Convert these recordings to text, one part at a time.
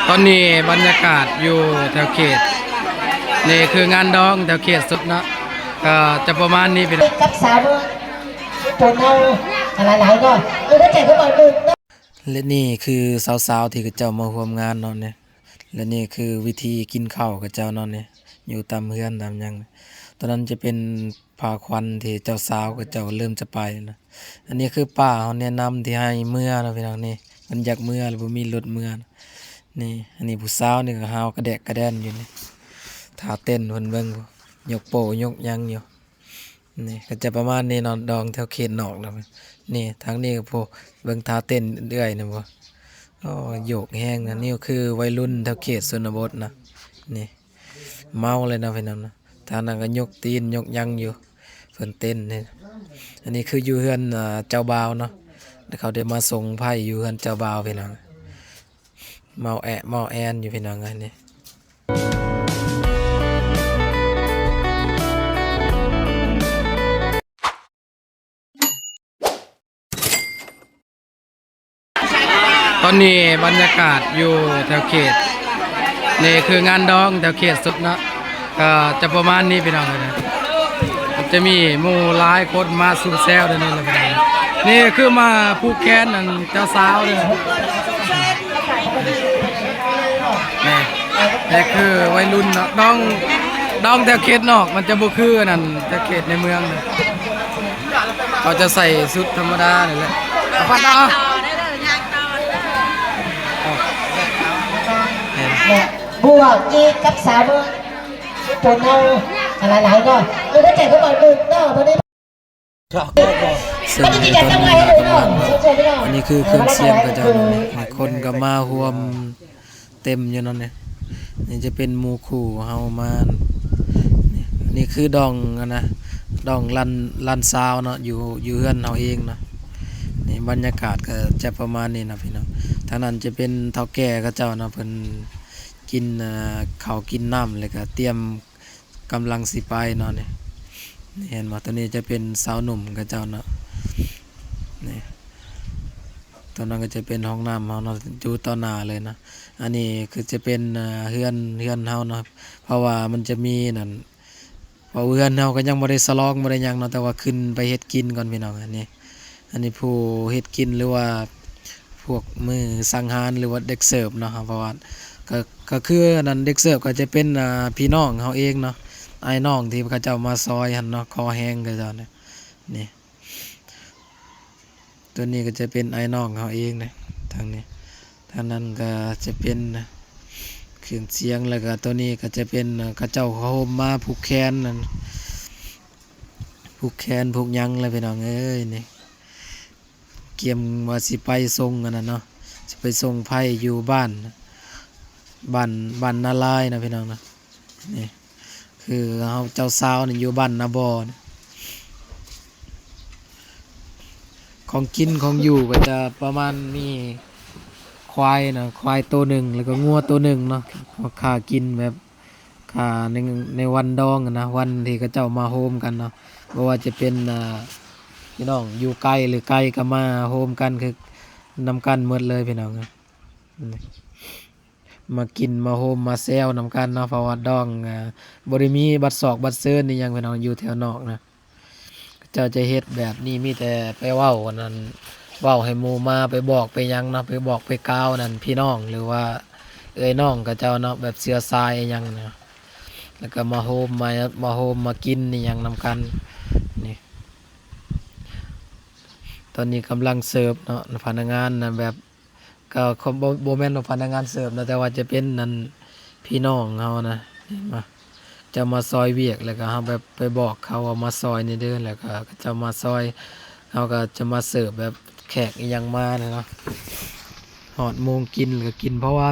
ຕອນນີ້ບັນຍາກາດຢູ່ແຖວເຂດ ນີ້ຄືງານດອງແຖວເຂດສຸດເນາະ ກໍຈະປະມານນີ້ພີ່ນ້ອງ ກັບສາວເມືອງ ຄົນເຮົາຫຼາຍໆເນາະ ເອີ ເຂົ້າໃຈເຂົາໜ້ອຍໜຶ່ງເນາະ. ແລະນີ້ຄືສາວໆທີ່ເຂົາເຈົ້າມາຮ່ວມງານເນາະນີ້ ແລະນີ້ຄືວິທີກິນເຂົ້າເຂົາເຈົ້າເນາະນີ້ ຢູ່ຕາມເຮືອນຕາມຫຍັງ. ຕອນນັ້ນຈະເປັນ ພາຂວັນທີ່ເຈົ້າສາວເຂົາເຈົ້າເລີ່ມຈະໄປນະ. ອັນນີ້ຄືປ້າເຮົາແນະນຳທີ່ໃຫ້ເມືອເນາະພີ່ນ້ອງ ນີ້ ເພິ່ນຢາກເມືອແລ້ວບໍ່ມີລົດເມືອ. ນີ້ ອັນນີ້ຜູ້ສາວນີ້ກໍຫ້າວກະແດກກະແດນຢູ່ນີ້ ທ່າເຕັ້ນເພິ່ນເບິ່ງ ຍົກໂປ້ຍົກຫຍັງຢູ່. ນີ້ກໍຈະປະມານນີ້ເນາະ ດອງແຖວເຂດນອກນະ. ນີ້ທາງນີ້ກໍຜູ້ເບິ່ງທ່າເຕັ້ນເອື້ອຍນີ້ບໍ່ ໂອ້ ໂຍກແຮງນະ. ນີ້ຄືໄວລຸ້ນແຖວເຂດຊົນນະບົດນະ ນີ້ ເມົາເລີຍເນາະພີ່ນ້ອງເນາະ. ທາງນັ້ນກໍຍົກຕີນຍົກຫຍັງຢູ່ ເພິ່ນເຕັ້ນນີ້. ອັນນີ້ຄືຢູ່ເຮືອນ ເອີ ເຈົ້າບ່າວເນາະ ເຂົາໄດ້ມາສົ່ງໃພ້ຢູ່ເຮືອນເຈົ້າບ່າວພີ່ນ້ອງ ເມົາແອະເມົາແອນຢູ່ພີ່ນ້ອງເອີຍນີ້. ຕອນນີ້ບັນຍາກາດຢູ່ແຖວເຂດ ນີ້ຄືງານດອງແຖວເຂດສຸດເນາະ ກໍຈະປະມານນີ້ພີ່ນ້ອງເອີຍ. ມັນຈະມີໝູ່ຫຼາຍຄົນມາຊຸມແຊວແນວນີ້ແຫຼະພີ່ນ້ອງ. ນີ້ຄືມາຜູກແຂນອັນເຈົ້າສາວເດີ. ນີ້ ນີ້ຄືໄວລຸ້ນເນາະ ດອງ ດອງແຖວເຂດນອກ ມັນຈະບໍ່ຄືອັນນັ້ນແຖວເຂດໃນເມືອງເດີ. ເຂົາຈະໃສ່ຊຸດທຳມະດານີ້ແຫຼະ. ເອົາໄປຕໍ່ ເອົາ ເຫັນ ບວກອີກກັບສາວເມືອງ ຄົນເຮົາຫຼາຍໆເນາະ ເອີ ເຂົ້າໃຈເຂົາໜ້ອຍໜຶ່ງເນາະ ບໍ່ໄດ້ ເຊິ່ງໃນຕອນນີ້ກໍກຳລັງ ອັນນີ້ຄືເຄື່ອງສຽງເຂົາເຈົ້າເນາະ ມີຄົນກໍມາຮ່ວມເຕັມຢູ່ເນາະນີ້. ນີ້ຈະເປັນໝູ່ຄູ່ເຮົາມາ ນີ້ ນີ້ຄືດອງຫັ້ນນະ ດອງຫຼານ ຫຼານສາວເນາະ ຢູ່ ຢູ່ເຮືອນເຮົາເອງເນາະ. ນີ້ບັນຍາກາດກໍຈະປະມານນີ້ນະພີ່ນ້ອງ. ທາງນັ້ນຈະເປັນເຖົ້າແກ່ເຂົາເຈົ້າເນາະ ເພິ່ນກິນ ເອີ ເຂົ້າກິນນ້ຳ ແລ້ວກໍຕຽມ ກຳລັງຊິໄປເນາະນີ້. ນີ້ເຫັນບໍ່ ຕົວນີ້ຈະເປັນຊາວໜຸ່ມເຂົາເຈົ້າເນາະ ນີ້ ຕົວນັ້ນກໍຈະເປັນຫ້ອງນ້ຳເຮົາເນາະ ຢູ່ຕໍ່ໜ້າເລີຍເນາະ. ອັນນີ້ຄືຈະເປັນ ເອີ ເຮືອນ ເຮືອນເຮົາເນາະ ເພາະວ່າມັນຈະມີນັ້ນ ເພາະເຮືອນເຮົາກໍຍັງບໍ່ໄດ້ສະຫຼອງບໍ່ໄດ້ຫຍັງເນາະ ແຕ່ວ່າຂຶ້ນໄປເຮັດກິນກ່ອນພີ່ນ້ອງ. ອັນນີ້ ອັນນີ້ຜູ້ເຮັດກິນ ຫຼືວ່າພວກມື້ສັງຫານ ຫຼືວ່າເດັກເສີບເນາະ ເຮົາເວົ້າວ່າ ກໍ ກໍຄືອັນນັ້ນ ເດັກເສີບກໍຈະເປັນ ອ່າ ພີ່ນ້ອງເຮົາເອງເນາະ ອ້າຍນ້ອງທີ່ເຂົາເຈົ້າມາຊ່ອຍຫັ້ນເນາະ ຂໍແຮງເຂົາເຈົ້ານະ. ນີ້ ຕົວນີ້ກໍຈະເປັນອ້າຍນ້ອງເຮົາເອງນະ ທາງນີ້ ທາງນັ້ນກໍຈະເປັນເຄື່ອງສຽງ ແລ້ວກໍຕົວນີ້ກໍຈະເປັນ ເຂົາເຈົ້າເຂົ້າໂຮມມາຜູກແຂນນັ້ນ ຜູກແຂນຜູກຫຍັງແຫຼະພີ່ນ້ອງເອີຍ. ນີ້ກຽມວ່າຊິໄປສົ່ງອັນນັ້ນເນາະ ຊິໄປສົ່ງໃພ້ຢູ່ບ້ານ ບ້ານ ບ້ານນາລາຍນະພີ່ນ້ອງນະ. ນີ້ຄືເຮົາເຈົ້າສາວນີ້ຢູ່ບ້ານນາບໍ່ນະ. ຂອງກິນຂອງຢູ່ກໍຈະປະມານມີຄວາຍນະ ຄວາຍໂຕໜຶ່ງ ແລ້ວກໍງົວໂຕໜຶ່ງເນາະ ເຮົາຂ້າກິນແບບ ອ່າ ໃນ ໃນວັນດອງນະ ວັນທີ່ເຂົາເຈົ້າມາໂຮມກັນເນາະ ບໍ່ວ່າຈະເປັນ ອ່າ ພີ່ນ້ອງຢູ່ໄກຫຼືໃກ້ກໍມາໂຮມກັນຄືນຳກັນໝົດເລີຍພີ່ນ້ອງ ມາກິນມາໂຮມມາແຊວນຳກັນເນາະ. ເພາະວ່າດອງ ອ່າ ບໍ່ໄດ້ມີບັດຊອກບັດເຊີນອີ່ຫຍັງພີ່ນ້ອງ ຢູ່ແຖວນອກນະ. ເຂົາເຈົ້າຈະເຮັດແບບນີ້ ມີແຕ່ໄປເວົ້າອັນນັ້ນ ເວົ້າໃຫ້ໝູ່ມາ ໄປບອກໄປຫຍັງເນາະ ໄປບອກໄປກ່າວນັ້ນ ພີ່ນ້ອງ ຫຼືວ່າເອື້ອຍນ້ອງເຂົາເຈົ້າເນາະ ແບບເຊື້ອສາຍອີ່ຫຍັງນະ ແລ້ວກໍມາໂຮມ ມາ ມາໂຮມມາກິນອີ່ຫຍັງນຳກັນ. ນີ້ ຕອນນີ້ກຳລັງເສີບເນາະ ພະນັກງານນະ ແບບ ກໍ ບໍ່ ບໍ່ແມ່ນວ່າພະນັກງານເສີບນະ ແຕ່ວ່າຈະເປັນອັນ ພີ່ນ້ອງເຮົານະ ເຫັນບໍ່ ຈະມາຊ່ອຍວຽກ ແລ້ວກໍເຮົາແບບໄປບອກເຂົາວ່າມາຊ່ອຍແດ່ເດີ ແລ້ວກໍເຂົາເຈົ້າມາຊ່ອຍ ເຮົາກໍຈະມາເສີບແບບແຂກອີ່ຫຍັງມານະເນາະ. ຮອດໂມງກິນແລ້ວກໍກິນ ເພາະວ່າ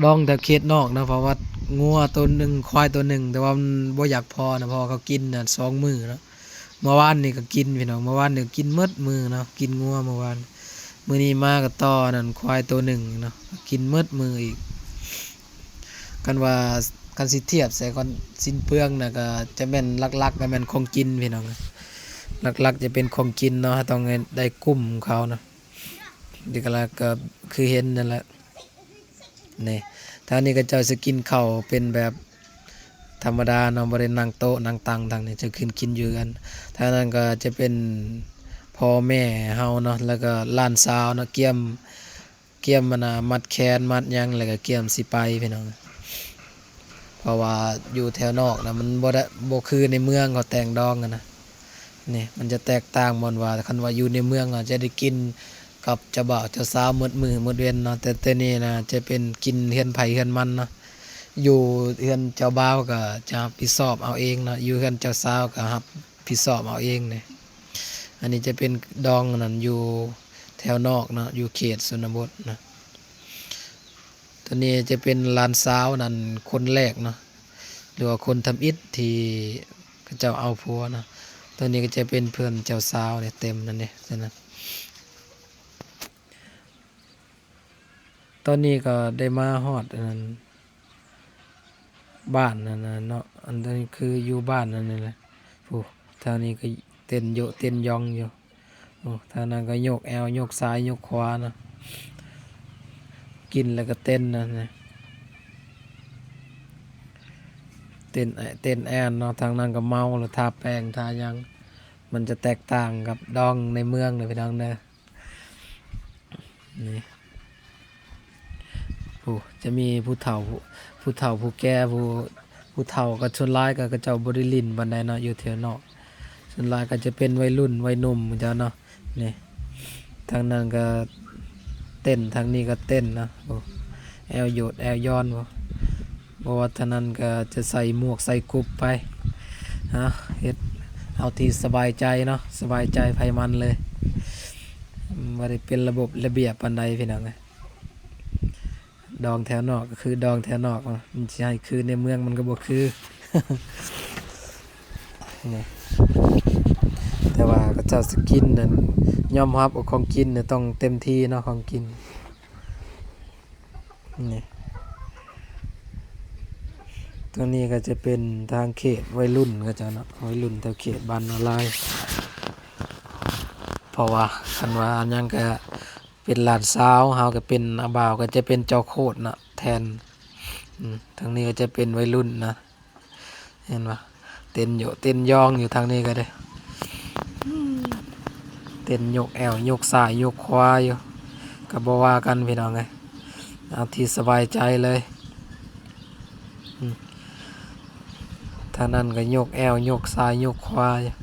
ດອງແຕ່ເຂດນອກນະ ເພາະວ່າງົວໂຕໜຶ່ງ ຄວາຍໂຕໜຶ່ງ ແຕ່ວ່າມັນບໍ່ຢາກພໍນະ ເພາະວ່າເຂົາກິນນະສອງມື້ເນາະ. ເມື່ອວານນີ້ກໍກິນພີ່ນ້ອງ ເມື່ອວານນີ້ກໍກິນໝົດມື້ເນາະ ກິນງົວເມື່ອວານ. ມື້ນີ້ມາກໍຕໍ່ອັນນັ້ນ ຄວາຍໂຕໜຶ່ງເນາະ ກິນໝົດມື້ອີກ. ຄັນວ່າ ຄັນຊິທຽບໃສ່ກ່ອນ ສິ້ນເປືອງນະ ກໍຈະແມ່ນຫຼັກໆ ກໍແມ່ນຂອງກິນພີ່ນ້ອງ ຫຼັກໆຈະເປັນຂອງກິນເນາະ ເຮົາຕ້ອງໄດ້ ໄດ້ກຸ່ມເຂົາເນາະ. ນີ້ກໍ ກໍຄືເຫັນນັ້ນແຫຼະ. ນີ້ ທາງນີ້ເຂົາເຈົ້າຊິກິນເຂົ້າເປັນແບບທຳມະດາເນາະ ບໍ່ໄດ້ນັ່ງໂຕະນັ່ງຕັ່ງ. ທາງນີ້ຈະຂຶ້ນກິນຢູ່ເຮືອນ. ທາງນັ້ນກໍຈະເປັນພໍ່ແມ່ເຮົາເນາະ ແລ້ວກໍຫຼານສາວເນາະ ກຽມ ກຽມອັນນ່າ ມັດແຂນມັດຫຍັງ ແລ້ວກໍກຽມຊິໄປພີ່ນ້ອງ. ເພາະວ່າຢູ່ແຖວນອກນະ ມັນບໍ່ໄດ້ ບໍ່ຄືໃນເມືອງເຂົາແຕ່ງດອງຫັ້ນນະ. ນີ້ມັນຈະແຕກຕ່າງບ່ອນວ່າ ຄັນວ່າຢູ່ໃນເມືອງອາດຈະໄດ້ກິນກັບເຈົ້າບ່າວເຈົ້າສາວໝົດມື້ໝົດເວັນເນາະ, ແຕ່ ແຕ່ນີ້ນະຈະເປັນກິນເຮືອນໃຜເຮືອນມັນເນາະ. ຢູ່ເຮືອນເຈົ້າບ່າວກໍຈະຮັບຜິດຊອບເອົາເອງເນາະ, ຢູ່ເຮືອນເຈົ້າສາວກໍຮັບຜິດຊອບເອົາເອງເດ້. ອັນນີ້ຈະເປັນດອງນັ້ນ ຢູ່ແຖວນອກເນາະ, ຢູ່ເຂດຊົນນະບົດນະ. ຕົວນີ້ຈະເປັນຫຼານສາວນັ້ນຄົນແລກເນາະ ຫຼືວ່າຄົນທຳອິດທີ່ເຂົາເຈົ້າເອົາຜົວເນາະ. ຕົວນີ້ກໍຈະເປັນເພື່ອນເຈົ້າສາວເດ້ ເຕັມນັ້ນເດ້ ຕອນນີ້ກໍໄດ້ມາຮອດອັນນັ້ນ ບ້ານນັ້ນນະເນາະ. ອັນນີ້ຄືຢູ່ບ້ານນັ້ນນີ້ແຫຼະ. ໂອ້ ທາງນີ້ກໍເຕັ້ນໂຢະເຕັ້ນຢອງຢູ່. ໂອ້ ທາງນັ້ນກໍຍົກແອວຍົກຊ້າຍຍົກຂວາເນາະ, ກິນແລ້ວກໍເຕັ້ນນະ ເຕັ້ນແອ ເຕັ້ນແອນເນາະ. ທາງນັ້ນກໍເມົາແລ້ວ ທາແປ້ງທາຫຍັງ. ມັນຈະແຕກຕ່າງກັບດອງໃນເມືອງເດີພີ່ນ້ອງເດີ. ນີ້ ໂອ້ ຈະມີຜູ້ເຖົ້າ ຜູ້ເຖົ້າຜູ້ແກ່ ຜູ້ ຜູ້ເຖົ້າກໍສ່ວນຫຼາຍກໍເຂົາເຈົ້າບໍ່ໄດ້ຫຼິ້ນປານໃດເນາະ ຢູ່ແຖວນອກ. ສ່ວນຫຼາຍກໍຈະເປັນໄວລຸ້ນໄວໜຸ່ມເຂົາເຈົ້າເນາະ. ນີ້ ທາງນັ້ນກໍເຕັ້ນ ທາງນີ້ກໍເຕັ້ນເນາະ. ໂອ້ ແອວໂຍດແອວຢອນ ບໍ່ ບໍ່ວ່າເທົ່ານັ້ນກໍຈະໃສ່ໝວກໃສ່ກຸບໄປ ເອົາ ເຮັດເອົາທີ່ສະບາຍໃຈເນາະ, ສະບາຍໃຈໃຜມັນເລີຍ. ບໍ່ໄດ້ເປັນລະບົບລະບຽບປານໃດພີ່ນ້ອງເອີຍ. ດອງແຖວນອກກໍຄືດອງແຖວນອກເນາະ, ມັນຊິໃຫ້ຄືໃນເມືອງມັນກໍບໍ່ຄື. ນີ້ ແຕ່ວ່າເຂົາເຈົ້າຊິກິນນັ້ນ ຍອມຮັບວ່າຂອງກິນນີ້ຕ້ອງເຕັມທີ່ເນາະ, ຂອງກິນ. ນີ້ ຕົງນີ້ກໍຈະເປັນທາງເຂດໄວລຸ້ນເຂົາເຈົ້າເນາະ, ໄວລຸ້ນແຖວເຂດບ້ານນາລາຍ. ເພາະວ່າຄັນວ່າຫຍັງກໍເປັນຫຼານສາວ, ເຮົາກໍເປັນອ້າຍບ່າວ ກໍຈະເປັນເຈົ້າໂຄດເນາະ ແທນ. ອືມ ທາງນີ້ກໍຈະເປັນໄວລຸ້ນນະ. ເຫັນບໍ່? ເຕັ້ນໂຍະເຕັ້ນຢອງຢູ່ທາງນີ້ກໍໄດ້. ເຕັ້ນຍົກແອວຍົກຊ້າຍຍົກຂວາຢູ່ ກໍບໍ່ວ່າກັນພີ່ນ້ອງເອີຍ, ເອົາທີ່ສະບາຍໃຈເລີຍ. ອືມ ທາງນັ້ນກໍຍົກແອວຍົກຊ້າຍຍົກຂວາຢູ່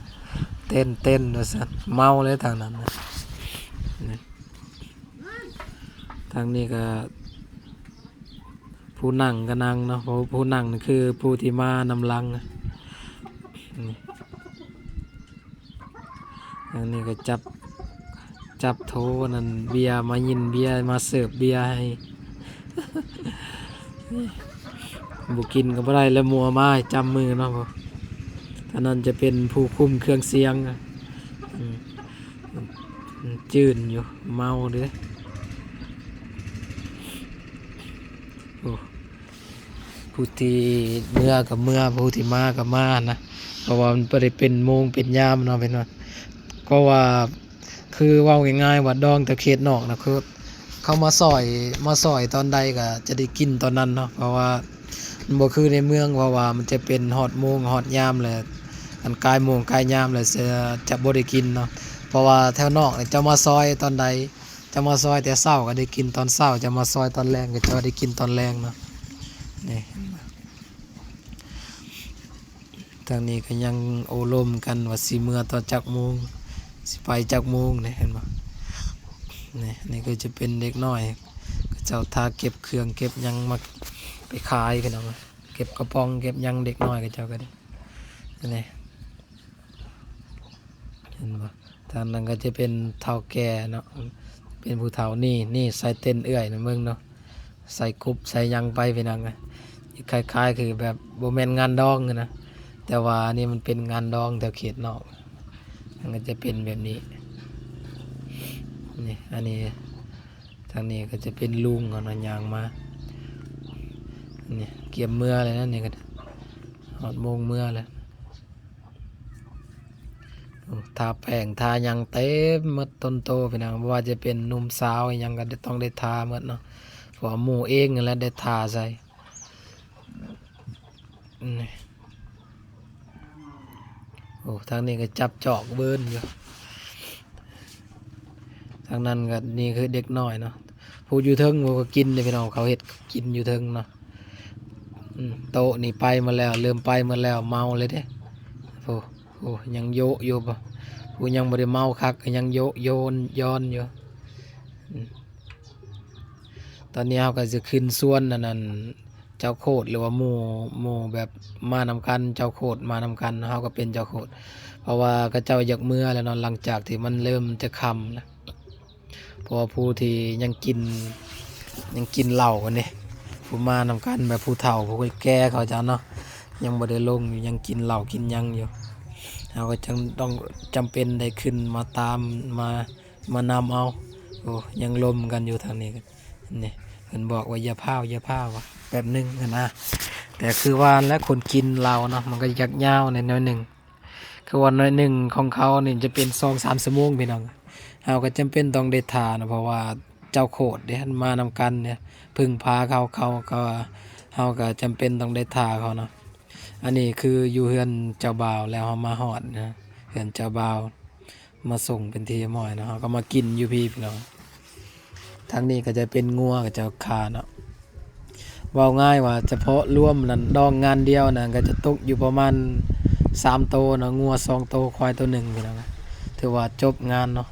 ເຕັ້ນ ເຕັ້ນວ່າຊັ້ນ, ເມົາເລີຍທາງນັ້ນນະ. ນີ້ ທາງນີ້ກໍ ຜູ້ນັ່ງກໍນັ່ງເນາະ, ເພາະຜູ້ນັ່ງນີ້ຄືຜູ້ທີ່ມານຳຫຼັງ. ນີ້ ທາງນີ້ກໍຈັບ ຈັບໂຖນັ້ນເບຍ ມາຍິນເບຍ ມາເສີບເບຍໃຫ້. ບໍ່ກິນກໍບໍ່ໄດ້ແລ້ວ, ມົວມາໃຫ້ຈຳມືເນາະ. ອັນນັ້ນຈະເປັນຜູ້ຄຸມເຄື່ອງສຽງ. ອືມ ຈືນຢູ່ ເມົາເດ້. ໂອ້ ຜູ້ທີ່ເມືອກໍເມືອ ຜູ້ທີ່ມາກໍມານະ, ເພາະວ່າມັນບໍ່ໄດ້ເປັນໂມງເປັນຍາມເນາະ ເປັນວ່າ ກໍວ່າ ຄືເວົ້າງ່າຍໆວ່າດອງແຖວເຂດນອກນະ ຄືເຂົາມາຊອຍ ມາຊອຍຕອນໃດກໍຈະໄດ້ກິນຕອນນັ້ນເນາະ, ເພາະວ່າມັນບໍ່ຄືໃນເມືອງ ເພາະວ່າມັນຈະເປັນຮອດໂມງຮອດຍາມແລ້ວ, ອັນກາຍໂມງກາຍຍາມແລ້ວ ຈະ ຈະບໍ່ໄດ້ກິນເນາະ. ເພາະວ່າແຖວນອກນີ້ເຈົ້າມາຊອຍຕອນໃດ ເຈົ້າມາຊອຍແຕ່ເຊົ້າກໍໄດ້ກິນຕອນເຊົ້າ, ເຈົ້າມາຊອຍຕອນແລງກໍເຈົ້າໄດ້ກິນຕອນແລງເນາະ. ນີ້ ທາງນີ້ກໍຍັງໂອ້ລົມກັນວ່າຊິເມືອຕອນຈັກໂມງ ຊິໄປຈັກໂມງນີ້ ເຫັນບໍ່? ນີ້ ນີ້ກໍຈະເປັນເດັກນ້ອຍ ເຂົາເຈົ້າຖ້າເກັບເຄື່ອງເກັບຫຍັງມາໄປຂາຍ ພີ່ນ້ອງ, ເກັບກະປ໋ອງເກັບຫຍັງເດັກນ້ອຍເຂົາເຈົ້າກໍໄດ້. ນີ້ ເຫັນບໍ່? ທາງນັ້ນກໍຈະເປັນເຖົ້າແກ່ເນາະ ເປັນຜູ້ເຖົ້າ. ນີ້ ນີ້ໃສ່ເຕັນເອື້ອຍນະ ເບິ່ງເນາະ, ໃສ່ກຸບໃສ່ຫຍັງໄປ ພີ່ນ້ອງເອີຍ. ຄ້າຍໆຄືແບບບໍ່ແມ່ນງານດອງນະ, ແຕ່ວ່າອັນນີ້ມັນເປັນງານດອງແຖວເຂດນອກ ມັນກໍຈະເປັນແບບນີ້. ນີ້ ອັນນີ້ ທາງນີ້ກໍຈະເປັນລຸງເຂົານະ ຍ່າງມາ. ນີ້ ກຽມເມືອແລ້ວນະ, ນີ້ກໍຮອດໂມງເມືອແລ້ວ. ໂອ້ ທາແປ້ງທາຫຍັງເຕັມໝົດຕົ້ນໂຕ ພີ່ນ້ອງ, ບໍ່ວ່າຈະເປັນໜຸ່ມສາວອີ່ຫຍັງກໍຕ້ອງໄດ້ທາໝົດເນາະ. ເພາະວ່າໝູ່ເອງຫັ້ນແຫຼະໄດ້ທ່າໃສ່. ນີ້ ໂອ້ ທາງນີ້ກໍຈັບຈອກເບິ່ນຢູ່ ທາງນັ້ນກໍ ນີ້ຄືເດັກນ້ອຍເນາະ ຜູ້ຢູ່ເທິງ ຜູ້ກໍກິນເດ້ພີ່ນ້ອງ ເຂົາເຮັດກິນຢູ່ເທິງເນາະ. ອືມ ໂຕະນີ້ໄປໝົດແລ້ວ ເລີ່ມໄປໝົດແລ້ວ ເມົາເລີຍເດ້. ໂອ້ ໂອ້ ຍັງໂຍະຢູ່ ຜູ້ຍັງບໍ່ໄດ້ເມົາຄັກກໍຍັງໂຍະໂຍນຢອນຢູ່. ອືມ ຕອນນີ້ເຮົາກໍຈະຂຶ້ນຊວນອັນນັ້ນ ເຈົ້າໂຄດ ຫຼືວ່າໝູ່ ໝູ່ແບບມານຳກັນ ເຈົ້າໂຄດມານຳກັນ ເຮົາກໍເປັນເຈົ້າໂຄດ ເພາະວ່າເຂົາເຈົ້າຢາກເມືອແລ້ວເນາະ ຫຼັງຈາກທີ່ມັນເລີ່ມຈະຄ່ຳແລ້ວ. ເພາະວ່າຜູ້ທີ່ຍັງກິນ ຍັງກິນເຫຼົ້າຫັ້ນເດ້ ຜູ້ມານຳກັນແບບຜູ້ເຖົ້າຜູ້ແກ່ເຂົາເຈົ້າເນາະ ຍັງບໍ່ໄດ້ລົງຢູ່ ຍັງກິນເຫຼົ້າກິນຫຍັງຢູ່ ເຮົາກໍຈຶ່ງຕ້ອງຈຳເປັນໄດ້ຂຶ້ນມາຕາມ ມາ ມານຳເອົາ. ໂອ້ ຍັງລົມກັນຢູ່ທາງນີ້ ນີ້ ເພິ່ນບອກວ່າຢ່າພ້າວ ຢ່າພ້າວ ວ່າແປັບໜຶ່ງຫັ້ນນະ. ແຕ່ຄືວ່າແຫຼະ ຄົນກິນເຫຼົ້າເນາະ ມັນກໍຢາກຍາວແດ່ໜ້ອຍໜຶ່ງ ຄືວ່າໜ້ອຍໜຶ່ງຂອງເຂົານີ້ຈະເປັນສອງສາມຊົ່ວໂມງພີ່ນ້ອງ ເຮົາກໍຈຳເປັນຕ້ອງໄດ້ຖ້າເນາະ ເພາະວ່າເຈົ້າໂຄດເດ້ ມານຳກັນເດ້ ເພິ່ງພາເຂົາ ເຂົາກໍ ເຮົາກໍຈຳເປັນຕ້ອງໄດ້ຖ້າເຂົາເນາະ. ອັນນີ້ຄືຢູ່ເຮືອນເຈົ້າບ່າວແລ້ວ ເຮົາມາຮອດນະ ເຮືອນເຈົ້າບ່າວ ມາສົ່ງເປັນທີ່ຮຽບຮ້ອຍເນາະ ເຮົາກໍມາກິນຢູ່ພີ້ພີ່ນ້ອງ. ທາງນີ້ກໍຈະເປັນງົວເຂົາເຈົ້າຂ້າເນາະ ເວົ້າງ່າຍວ່າສະເພາະລວມນັ້ນ ດອງງານດຽວນັ້ນກໍຈະຕົກຢູ່ປະມານສາມໂຕເນາະ ງົວສອງໂຕ ຄວາຍໂຕໜຶ່ງພີ່ນ້ອງ ຖືວ່າຈົບງານເນາະ.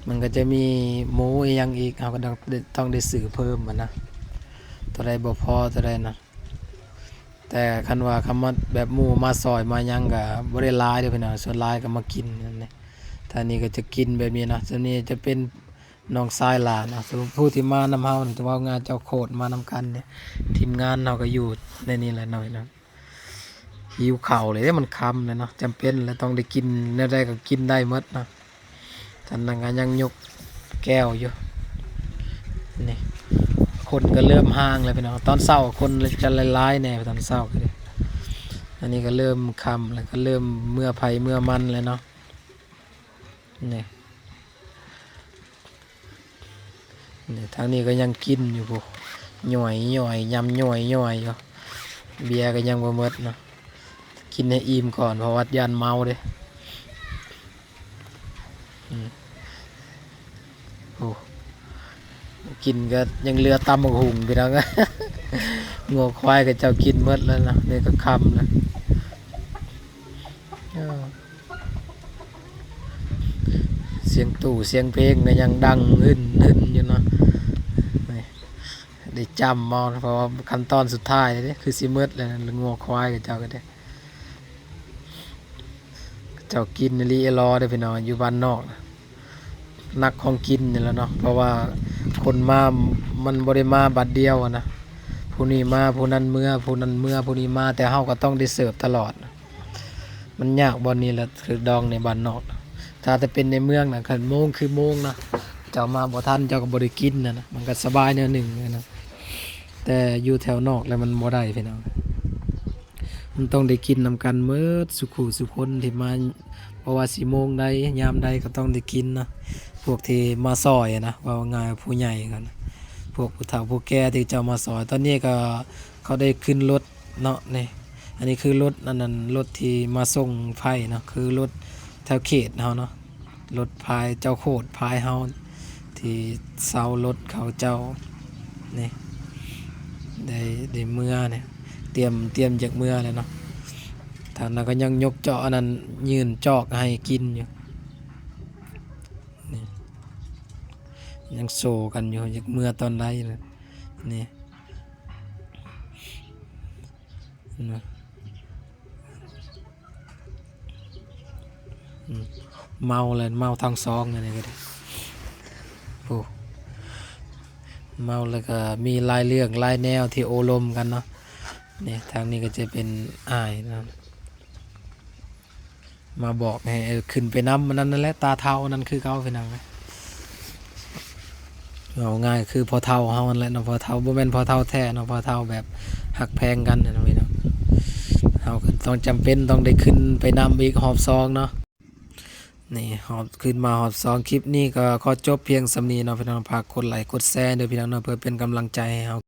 ມັນກໍຈະມີໝູອີ່ຫຍັງອີກ ເຮົາກໍຕ້ອງໄດ້ ຕ້ອງໄດ້ຊື້ເພີ່ມຫັ້ນນະ ໂຕໃດບໍ່ພໍໂຕໃດນະ. ແຕ່ຄັນວ່າຄຳວ່າແບບໝູ່ມາຊ່ອຍມາຫຍັງກໍບໍ່ໄດ້ຫຼາຍເດ້ພີ່ນ້ອງ ສ່ວນຫຼາຍກໍມາກິນນັ້ນແຫຼະ. ທາງນີ້ກໍຈະກິນແບບນີ້ເນາະ ສ່ວນນີ້ຈະເປັນນ້ອງຊາຍຫຼານເນາະ ຜູ້ທີ່ມານຳເຮົານີ້ ເວົ້າງ່າຍເຈົ້າໂຄດມານຳກັນເດ້. ທີມງານເຮົາກໍຢູ່ໃນນີ້ແຫຼະເນາະພີ່ນ້ອງ. ຫິວເຂົ້າເລີຍເດ້ ມັນຄ່ຳແລ້ວເນາະ ຈຳເປັນແຫຼະ ຕ້ອງໄດ້ກິນ ແນວໃດກໍກິນໄດ້ໝົດເນາະ. ທ່ານນັ້ນກໍຍັງຍົກແກ້ວຢູ່ ນີ້ ຄົນກໍເລີ່ມຫ່າງແລ້ວພີ່ນ້ອງ ຕອນເຊົ້າຄົນຈະຫຼາຍໆແດ່ ຕອນເຊົ້າກໍເດ້. ອັນນີ້ກໍເລີ່ມຄ່ຳແລ້ວ ກໍເລີ່ມເມືອໃຜເມືອມັນແລ້ວເນາະ ນີ້. ນີ້ ທາງນີ້ກໍຍັງກິນຢູ່ພຸ້ນ ຍ່ອຍໆ ຍຳຍ່ອຍໆຢູ່ ເບຍກໍຍັງບໍ່ໝົດເນາະ ກິນໃຫ້ອີ່ມກ່ອນ ເພາະວ່າຢ້ານເມົາເດ້. ອືມ ໂອ້ ກິນກໍຍັງເຫຼືອຕຳບັກຫຸ່ງພີ່ນ້ອງ ງົວຄວາຍເຂົາເຈົ້າກິນໝົດແລ້ວເນາະ ນີ້ກໍຄ່ຳແລ້ວ ເອີ. ສຽງຕູ້ສຽງເພງກໍຍັງດັງຫຶ່ນໆຢູ່ເນາະ ນີ້ ໄດ້ຈ້ຳເອົາ ເພາະວ່າຂັ້ນຕອນສຸດທ້າຍເດ້ ຄືຊິໝົດແລ້ວ ງົວຄວາຍເຂົາເຈົ້າກໍໄດ້ ເຈົ້າກິນອີ່ຫຼີອີ່ຫຼໍເດ້ພີ່ນ້ອງ ຢູ່ບ້ານນອກນະ. ນັກຂອງກິນນີ້ແຫຼະເນາະ ເພາະວ່າຄົນມາ ມັນບໍ່ໄດ້ມາບັດດຽວຫັ້ນນະ ຜູ້ນີ້ມາ ຜູ້ນັ້ນເມືອ ຜູ້ນັ້ນເມືອ ຜູ້ນີ້ມາ ແຕ່ເຮົາກໍຕ້ອງໄດ້ເສີບຕະຫຼອດ ມັນຍາກບ່ອນນີ້ແຫຼະ ຖືກດອງໃນບ້ານນອກ. ຖ້າແຕ່ເປັນໃນເມືອງນະ ຄັນໂມງຄືໂມງນະ ເຈົ້າມາບໍ່ທັນ ເຈົ້າກໍບໍ່ໄດ້ກິນຫັ້ນນະ ມັນກໍສະບາຍແນວໜຶ່ງນະ ແຕ່ຢູ່ແຖວນອກແລ້ວມັນບໍ່ໄດ້ພີ່ນ້ອງ. ມັນຕ້ອງໄດ້ກິນນຳກັນໝົດ ສຸຜູ້ສຸຄົນທີ່ມາ ບໍ່ວ່າຊິໂມງໃດຍາມໃດກໍຕ້ອງໄດ້ກິນເນາະ ພວກທີ່ມາຊ່ອຍນະ ເວົ້າງ່າຍຜູ້ໃຫຍ່ກັນ ພວກຜູ້ເຖົ້າຜູ້ແກ່ທີ່ເຈົ້າມາຊ່ອຍ. ຕອນນີ້ກໍເຂົາໄດ້ຂຶ້ນລົດເນາະ ນີ້ ອັນນີ້ຄືລົດ ອັນນັ້ນລົດທີ່ມາສົ່ງໄຟເນາະ ຄືລົດແຖວເຂດເຮົາເນາະ. ລົດພາຍເຈົ້າໂຄດພາຍເຮົາ ທີ່ເຊົ່າລົດເຂົາເຈົ້າ ນີ້ ໄດ້ ໄດ້ເມືອນີ້ ຕຽມ ຕຽມຈາກເມືອແລ້ວເນາະ. ທາງນັ້ນກໍຍັງຍົກຈອກ ອັນນັ້ນຍື່ນຈອກໃຫ້ກິນຢູ່ ນີ້ ຍັງໂຊກັນຢູ່ ຈາກເມືອຕອນໃດນະ ນີ້. ນະ ອືມ ເມົາແລ້ວ ເມົາທັງສອງອັນນີ້ກໍໄດ້ ໂອ້ ເມົາແລ້ວກໍມີຫຼາຍເລື່ອງຫຼາຍແນວທີ່ໂອ້ລົມກັນເນາະ. ນີ້ ທາງນີ້ກໍຈະເປັນອ້າຍເນາະ ມາບອກໃຫ້ ເອີ ຂຶ້ນໄປນຳ ອັນນັ້ນນັ້ນແຫຼະ ຕາເຖົ້ານັ້ນຄືເກົ່າພີ່ນ້ອງ. ເວົ້າງ່າຍຄືພໍ່ເຖົ້າເຮົາຫັ້ນແຫຼະເນາະ ພໍ່ເຖົ້າ ບໍ່ແມ່ນພໍ່ເຖົ້າແທ້ເນາະ ພໍ່ເຖົ້າແບບຮັກແພງກັນນະພີ່ນ້ອງ. ເຮົາກໍຕ້ອງຈຳເປັນຕ້ອງໄດ້ຂຶ້ນໄປນຳອີກຮອບສອງເນາະ. ນີ້ຮອດ ຂຶ້ນມາຮອດສອງ ຄລິບນີ້ກໍຂໍຈົບພຽງສ່ຳນີ້ເນາະພີ່ນ້ອງ. ຝາກກົດໄລກົດແຊເດີພີ່ນ້ອງເນາະ ເພື່ອເປັນກຳລັງໃຈໃຫ້ເຮົາ